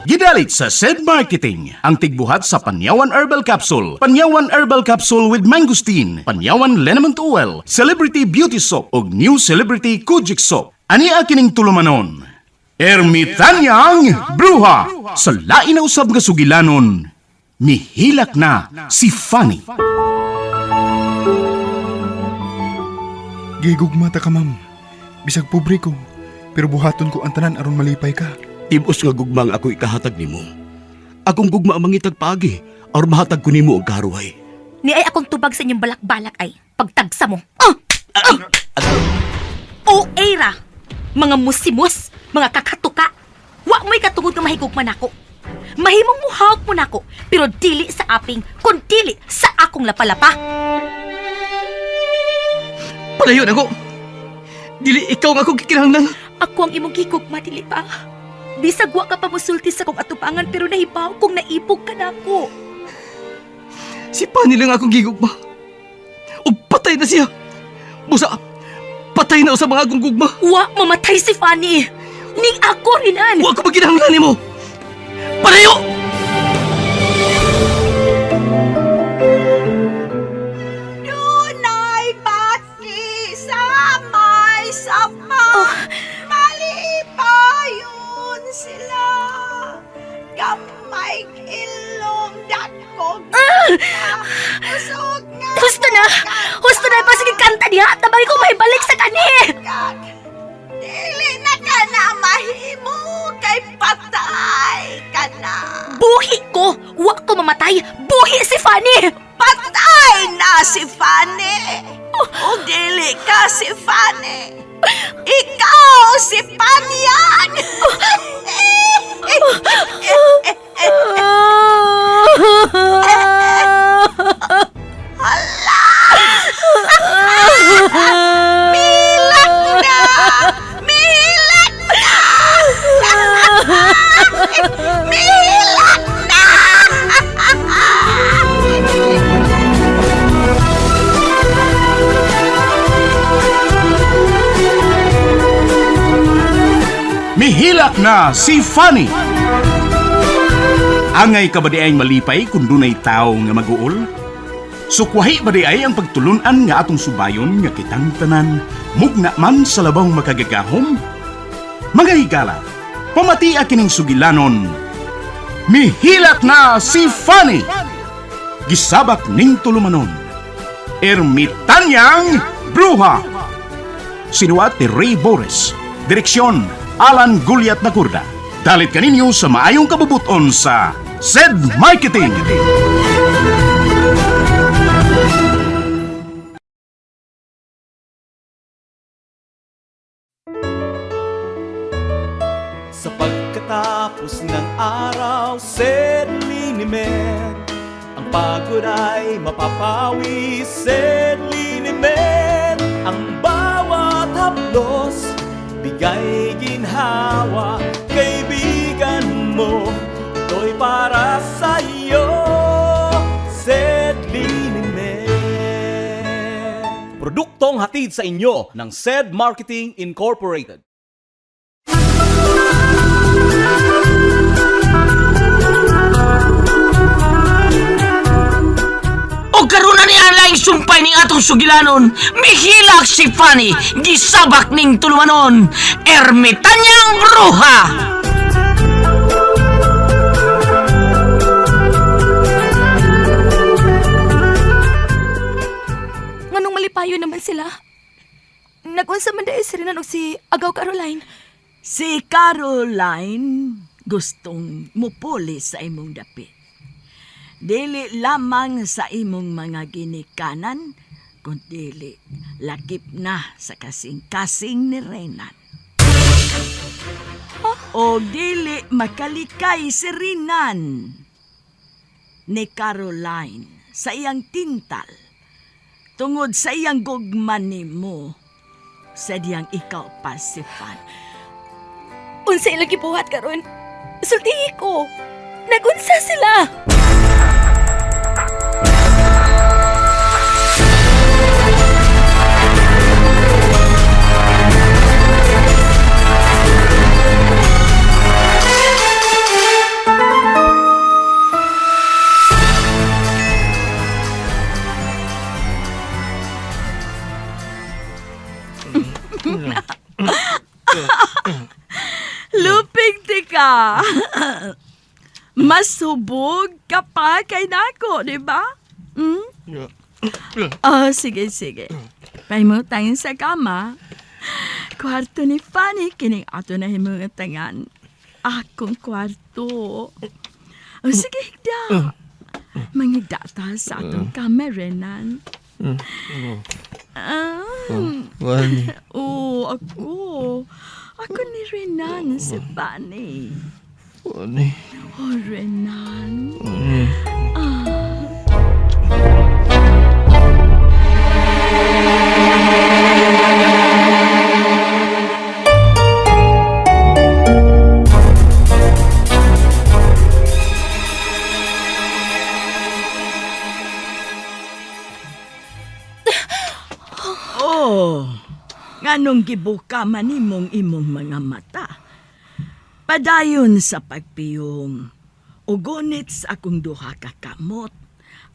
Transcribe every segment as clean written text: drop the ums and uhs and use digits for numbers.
Gidalit sa SED Marketing, ang tigbuhat sa Panyawan Herbal Capsule, Panyawan Herbal Capsule with Mangosteen, Panyawan Liniment Oil, Celebrity Beauty Soap, ug New Celebrity Kojic Soap. Ani kining tulumanon? Ermitanyang Bruha! Sa lain na usab nga sugilanon, mihilak na si Fanny. Gigugma ta ka, ma'am. Bisag pobre ko, pero buhaton ko ang tanan aron malipay ka. Tibos nga gugma ang ako ikahatag nimo. Akong gugma ang mangitag paagi aron mahatag ko nimo ang karuhay. Ni ay akong tubag sa inyong balak-balak ay pagtagsa mo. Ah! Ah! O era, mga musimus, mga kakatuka. Wa mo'y katungod nga mahigugma nako. Mahimong muhawak mo nako, pero dili sa aping, kun dili sa akong lapalapa. Palayo na ko. Dili ikaw nga akong gikinahanglan. Ako ang imong gigugma, dili ba? Bisag wa ka pa musulti sa kong atubangan pero nahibaw kung naibog ka nako. Si Pani lang akong gigugma. Ug patay na siya. Busa, patay na sa mga akong gugma. Wa mamatay si Fanny. Ning ako rinan. Wa ko maginahanglan nimo. Palayo! Dunay bati sa may sapa. Malipayon sila. Gamay ilong dakog. Usog nga. Husto na! Husto na! Pasige kanta diha! Tabagi ko may balik sa kani! Kag, dili na ka na mahimo kay patay ka na. Buhi ko! Wa ko mamatay! Buhi si Fanny! Patay na si Fanny. O dili ka si Fanny. Ikaw si Panyang. Milak na! Milak na! Milak na! Mihilak na si Fanny. Angay ka ba di ay malipay kung dunay tao nga maguol? Sukwahi ba di ay ang pagtulunan nga atong subayon nga kitang tanan, mugna man sa labang makagagahom? Mga higala, pamatia kining sugilanon. Mihilak na si Fanny! Gisabak ning tulumanon. Ermitanyang Bruha! Sinuat ni Ray Boris. Direksyon, Alan Guliat Nakurda. Dalit kaninyo sa maayong kabubuton sa SED Marketing. Sa pagkatapos ng araw, Sedlinimen. Ang pagod ay mapapawi, Sedlinimen. Ang bawat haplos, bigay ginhawa. Kaibigan mo, ito'y para sa'yo, Sedlinimen. Produktong hatid sa inyo ng Sed Marketing Incorporated. O karon na ni Alaing sumpay ning atong sugilanon, mihilak si Fanny, gisabak ning tulumanon, ermitanyang bruha! Nganong malipayo naman sila? Nagunsa man dahil si Renan og si Agaw Caroline. Si Caroline gustong mupuli sa imong dapit. Dili lamang sa imong mga ginikanan, kundi lakip na sa kasing-kasing ni Renan. O dili makalikay si Renan ni Caroline sa iyang tintal tungod sa iyang gugma nimo sa diyang ikaw pa si Fanny. Unsa ilang gibuhat karon? Sultihi ko. Nagunsa sila. Masubog ka pa kay nako, di ba? Hmm? Oh, sige, sige. Pahimutangin sa kama. Kwarto ni Fanny, kining ato na himungatangan. Akong kwarto. Oh, sige, higda. Manghigda ta sa atong kama, Renan. Ah, Wani. oh, ako. Ako ni Renan si Fanny. Wani. Oh, Renan. Ah. Oh, nganong gibuka man nimong imong mga mata. Padayon sa pagpiyong. Ugunit sa akong duha ka kamot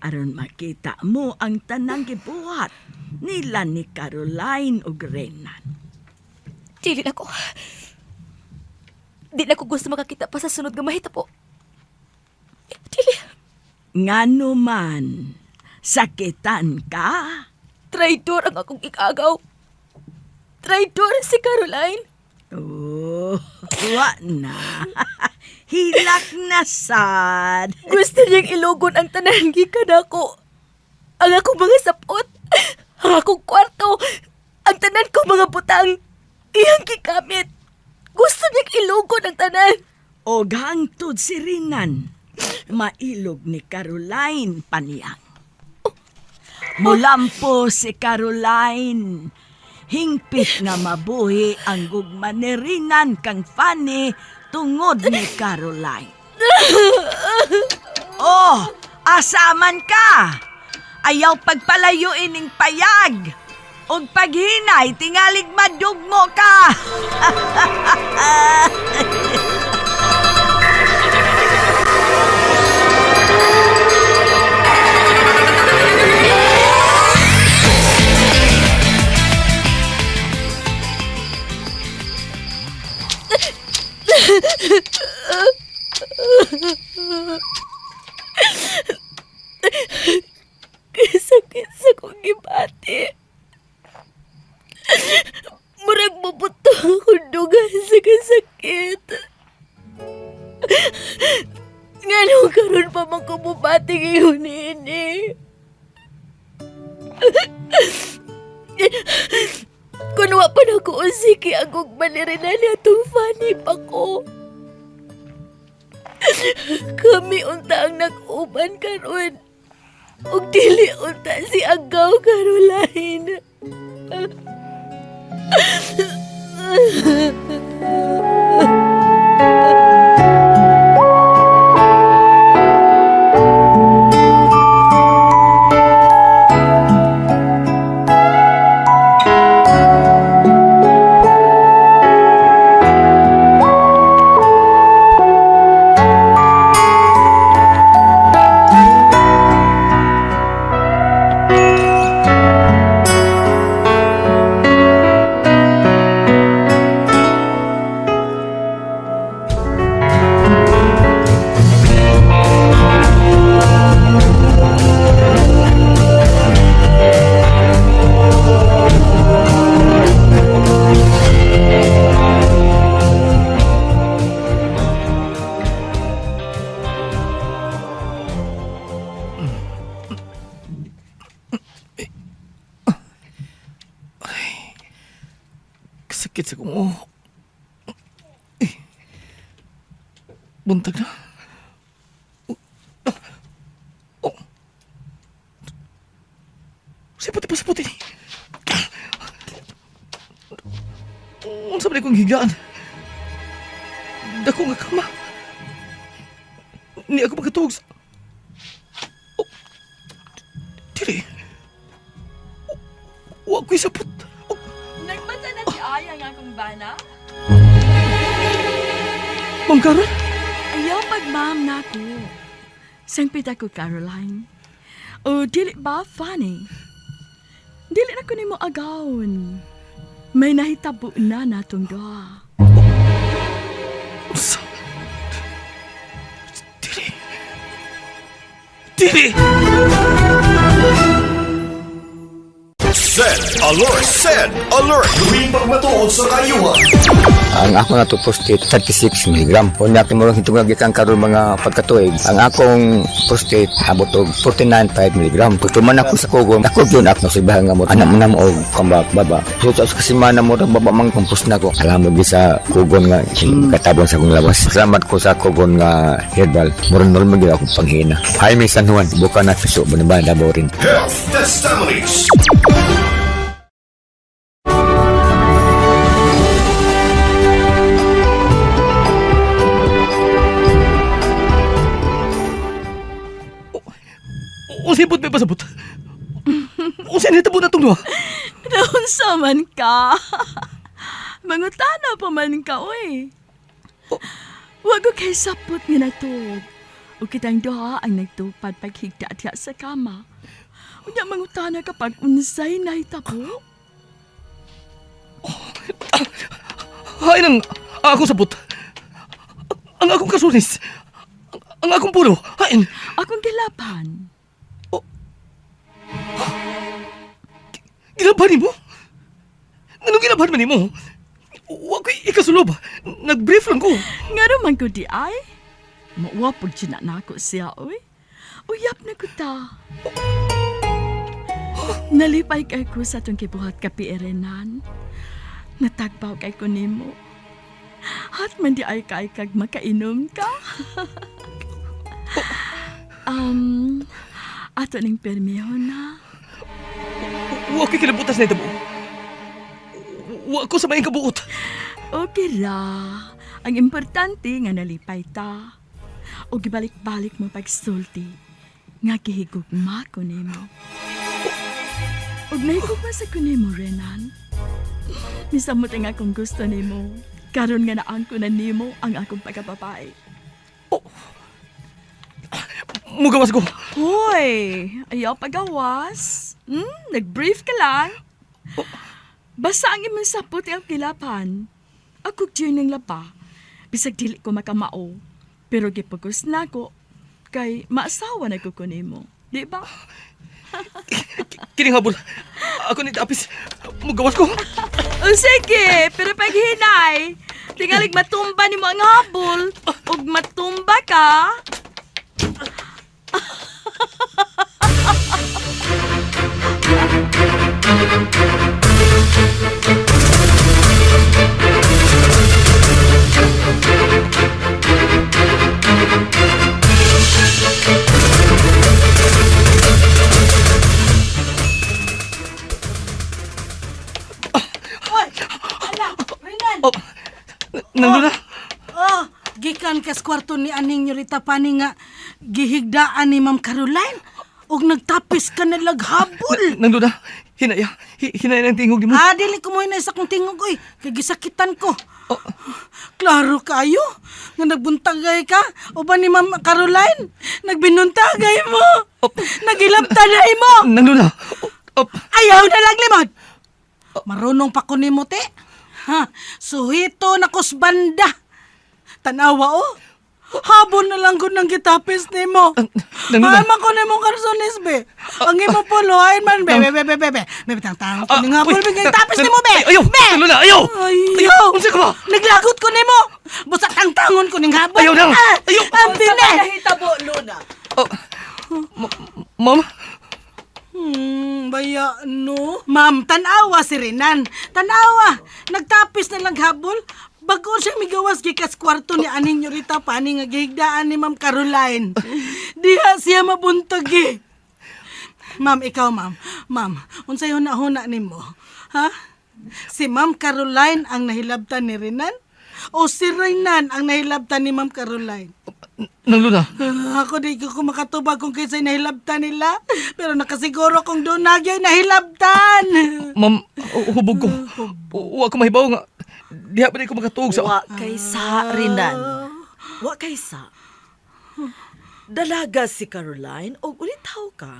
aron makita mo ang tanang gibuhat nila ni Caroline ug Renan. Dili na ko. Di na ko gusto makakita pa sa sunod nga mahitabo. Dili. Ngano man, sakitan ka? Traitor ang akong ikagaw. Traitor si Caroline. Oh, wa na. Hilak na sad. Gusto niyang ilugon ang tanan gikan ako. Ang akong mga sapot, ang akong kwarto, ang tanan kong mga butang, iyang gigamit. Gusto niyang ilugon ang tanan. Og hangtod si Rinan, mailog ni Caroline Paniang. Mulampo si Caroline. Hingpit nga mabuhi ang gugma ni Rinan kang Fanny tungod ni Caroline. Oh, asaman ka! Ayaw pagpalayuin ning payag! Og paghinay, tingalig madugmo ka! Sakit sa kong gibati. Murag mabuto akong dugan sa kasakit. Nga karon pa man ko mubati ngayon ini. Kung wa pa na ko usiki ang gugma ni Renal atong funny pa ko. Kami unta ang nag-uban karon. Ug dili unta si Agaw Caroline. Kasakit sa kong ulo. Eh. Buntag na. Oh. Sa puti pa sa puti ni. Unsa ba kong higaan? Dako nga kama. Ni ako makatuog sa... Oh. Dili. Wa ko'y sapot. Oh. Nagbata na si Aya nga akong bana. Ma'am Carol? Ayaw pagmam na ako. Sangpit ako, Caroline. O, dili ba funny? Dili na ko nimo agawon. May nahitabo na natong duha. Unsa? Dili! Send alert! Send alert! Tuwing pagmatuod sa kayuhan. Ang ako na to prostate 36 mg. Unya kay murag hitungag gikan karon mga pagkatuig. Ang akong prostate abot og 49.5 mg. Pagtuman ako sa kugon, ako gyud ako nasibahan nga mo anak mo na mo og kambak baba. So sa kasimana mo baba mang kumpos na ko. Alam mo gi sa kugon nga katabon sa akong lawas. Salamat ko sa kugon nga herbal. Murag normal gyud akong panghina. Jaime San Juan, buka na piso Banaban, Davao rin. Health Testimonies. Unsay but may pasabot? Unsay nahitabo na itong duha? Naunsa man ka. Mangutana pa man ka, oy. Wag ko kay sapot nga natuog. O kitang duha ang nagtupad paghigda diha sa kama. Unya mangutana ka pag unsay nahitabo. Hain ang akong sabot. Ang akong kasunis. Ang akong pulo. Hain. Akong gilapan. Gilaban nimo? Anong gilaban man nimo? Wa ko'y ikasulub. Nag-brief lang ko. Ngano man ko di ay? Mauwa pag na nako siya, oy. Uyap na ko ta. Nalipay kay ko sa atong kibuhat kapierenan. Natagbaw kay ko nimo. Hat man di ay kay kag makainom ka. um, ato ning permihon na. Wa ko'y kinabutas na itabo. Wa ko sa maing kabuot. Okay ra. Ang importante nga nalipay ta. O gibalik-balik mo pagsulti. Nga gihigugma ko nimo. Ug nahigugma sa ko nimo, Renan. Misamot ang akong gusto nimo. Karon nga naangko na nimo ang akong pagkababae. Mugawas ko. Hoy, ayaw pagawas. Nag-brief ka lang. Basta ang imong sapot ang kilapan. Ako diyan ng laba. Bisag dili ko makamao. Pero gipugos na ko kay maasawa na ko nimo. Di ba? Kining habol. Ako ni Tapis. Mugawas ko. O sige, pero pag hinay, tingalig matumba nimo ang habol. Ug matumba ka. Oh, nang na. Oh, gikan kas kwarto ni aning Yurita Pani nga gihigdaan ni Ma'am Caroline ug nagtapis ka na laghabol. Nang na. Hinaya. Hinaya ng tingog nimo. Ah, dili ko mo hinay sa akong tingog oy, kay gisakitan ko. Klaro kayo nga nagbuntagay ka uban ni Ma'am Caroline, nagbinuntagay mo. Nagilabtanay mo. Nang na. Oh, Ayaw na lang limod. Marunong pa ko nimo te. Ha, suhito na kusbanda. Tanawa oh. Habon na lang ko nang gitapis nimo. nang- Ay man ko nimo karsonis be. Ang imo pulo ay man be be be be be. Be be tang tang ko ning habol be gitapis nimo be. Ayaw. Be. Nang na. Ayaw. Ayaw. Unsa ka ba? Naglagot ko nimo. Busa tang tangon ko ning habol. Ayaw na. Ah, Ayaw. Ang bine. Nahitabo, Luna. Oh. Ma'am. Baya no. Ma'am, tanawa si Renan. Tanawa. Nagtapis na lang habol. Bago siya migawas gikas kwarto ni aning Yurita pani nga gihigdaan ni Ma'am Caroline. Diha siya mabuntag eh. Ma'am, ikaw ma'am. Ma'am, unsay huna-huna nimo? Ha? Si Ma'am Caroline ang nahilabtan ni Renan? O si Renan ang nahilabtan ni Ma'am Caroline? Nang Luna. Ah, ako di ko makatubag kung kinsay nahilabtan nila. Pero nakasiguro kung doon nagyay nahilabtan. Ma'am, hubog ko. Wa ko mahibaw nga. Diha pa di ko makatuog sa... Wa kay sa Renan. Wa kay sa. Dalaga si Caroline og ulitaw ka.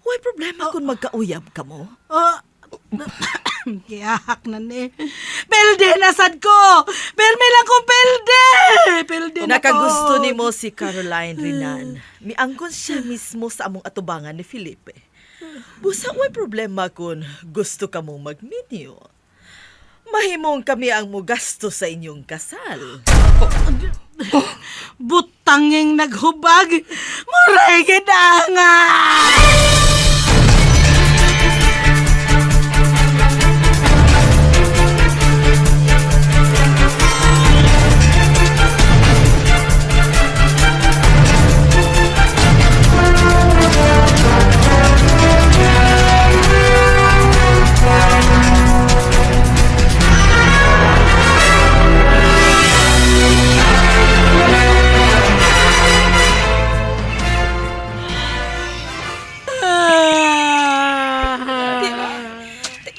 Way problema kung magkauyab ka mo. Ah, Giahak na ni. Pelde na sad ko! Permi lang ko pelde! Pelde na Nakagusto ko. nimo si Caroline Renan. Miangkon siya mismo sa among atubangan ni Felipe. Busa way problema kun gusto ka mong magminyo. Mahimong kami ang mugasto sa inyong kasal. Butanging naghubag! Muray gidanga!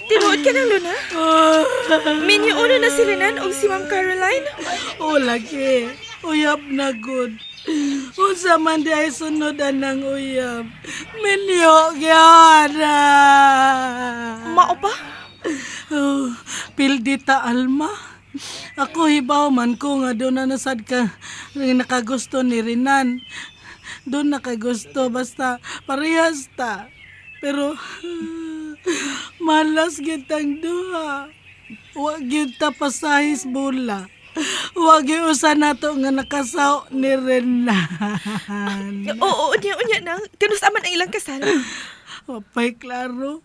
Tinuod ka ng Luna? Minyo uno na si Renan o si Ma'am Caroline? O lagi, uyab na good. Unsa man di ay sunod anang uyab. Minyo gyud. Mao pa? Oh, pildi ta alma. Ako hibaw man ko nga doon na nasad ka nakagusto ni Renan. Doon nakagusto basta parehas ta. Pero malas gitang duha. Wa gyud ta pasahis bula. Wa gyud usa nato nga nakasaw ni Renan. Oo, unya, unya na. Kanus man ang ilang kasal? Wapay klaro.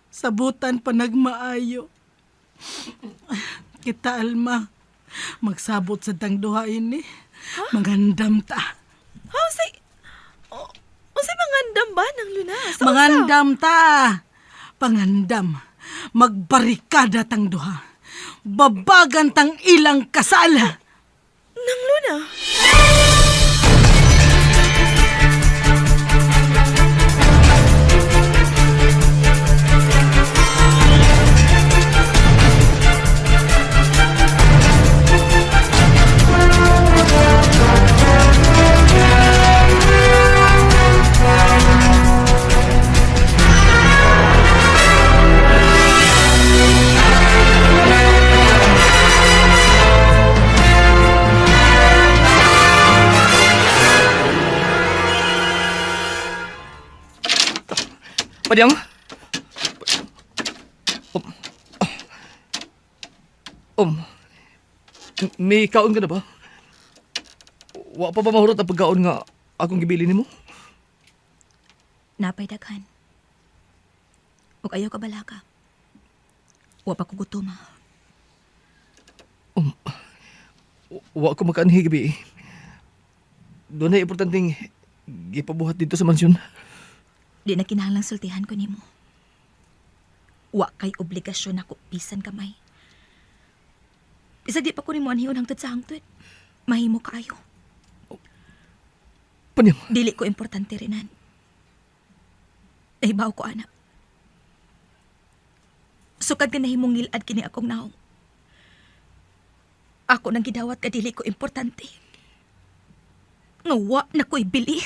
Sabutan pa nagmaayo. Kita Alma, magsabot sa tang duha ini. Magandam ta. Ha, unsay... Oh, unsay mangandam ba ng Luna? Sa unsa? Mangandam ta. Pangandam. Magbarikada tang duha. Babagan tang ilang kasal. Nang Luna? Padyang? Um, may kaon ka na ba? Wa pa ba mahurot ang pagkaon nga akong gibili nimo? Napay daghan. Ug ayaw ka balaka. Wa pa ko gutom ha. Wa ko makaanhi gabi. Doon na importanteng gipabuhat dito sa mansyon. Di na kinahanglang sultihan ko nimo. Wa kay obligasyon ako bisan kamay. Bisag di pa ko nimo anhiyon hangtod sa hangtod. Mahimo kaayo. Panyang, Dili ko importante rinan. Nahibaw ko, anak. Sukad ka nahimong ngilad kini akong naong. Ako nang gidawat ka dili ko importante. Nga wa na ko'y bili.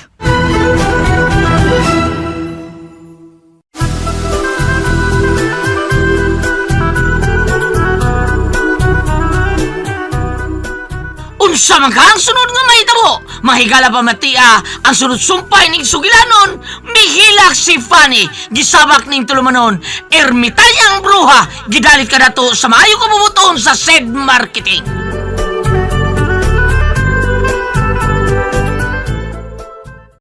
Unsa man ka ang sunod nga mahitabo? Mahigala pa matia ang sunod sumpay ning sugilanon. Mihilak si Fanny, gisabak ning tulumanon. Ermitanyang bruha, gidalit ka nato sa maayo kabubuton sa said marketing.